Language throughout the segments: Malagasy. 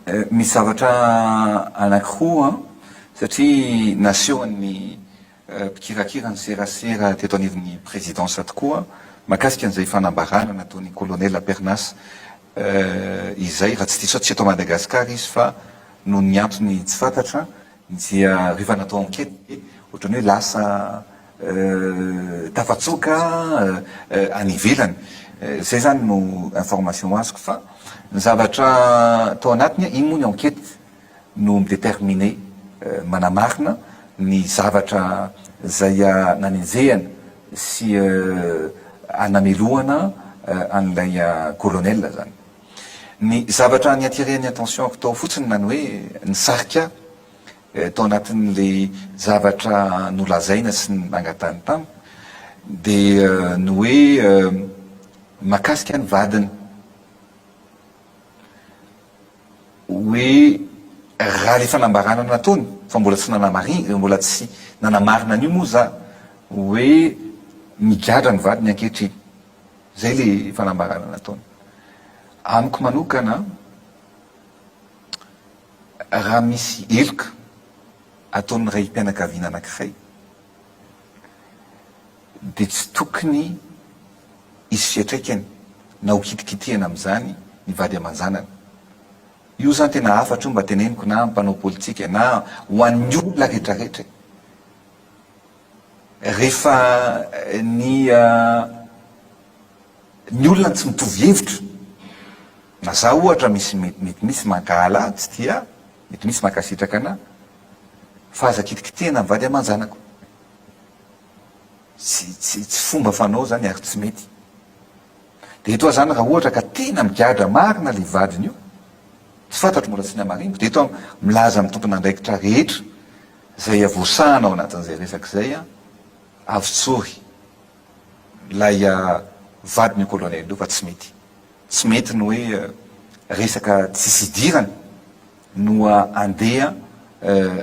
Misy zavatra anankiroa satria nasehon'ny mpikirakira ny serasera teto anivon'ny présidence tokoa mahakasika an'izay fanambarana nataon'ny colonel Pernas izay, raha tsy diso aho tsy eto Madagascar izy fa noho ny antony tsy fantatra dia rehefa natao enquête dia ohatran'ny hoe lasa tafatsoaka any ivelany. Izay izany no information azoko fa ny zavatra tao anatiny, iny moa ny enquête no mi-determiner, manamarina ny zavatra izay nanenjehana sy anamelohana an'ilay colonel izany. Ny zavatra ni-attirer ny attention-ko tao fotsiny na ny hoe nisarika ahy tao anatin'ilay zavatra nolazaina sy nangatahiny tamiko dia ny hoe mahakasika ny vadiny. Hoe raha ilay fanambarana nataony, fa mbola tsy nanamari-, mbola tsy nanamarina an'io moa za, hoe migadra ny vadiny ankehitriny. Zay le fanambarana nataony. Amiko manokana, raha misy heloka ataon'ny raim-pianakaviana anankiray, dia tsy tokony hisy fiantraikany na ho kitikitihana amin'izany ny vady aman-janany. Io izany tena hafatra io mba teneniko na amin'ny mpanao politika na ho an'ny olona rehetrarehetra e. Rehefa ny ny olona tsy mitovy hevitra, na za ohatra misy mety misy mankahala ahy, tsy tia ahy, mety misy mankasitraka anah, fa aza kitikitihana ny vady aman-janako. Tsy tsy tsy fomba fanao zany ary tsy mety. De eto aho zany raha ohatra ka tena migadra marina le vadiny io, tsy fantatro mbola tsy nihamariniko, de eto aho milaza amin'ny tompon'andraikitra rehetra izay voasahana ao anatin'izay resaka izay an, avotsory ilay vadin'io colonel io fa tsy mety. Tsy mety ny hoe resaka tsisy idirana no andeha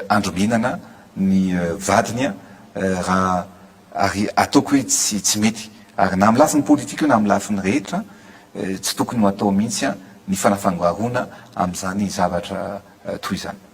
andrombinana ny vadiny raha ary ataoko hoe tsy tsy mety ary na amin'ny lafiny politika io na amin'ny lafiny rehetra tsy tokony ho atao mihitsy ny fanafangaroana amin'izany zavatra toy izany.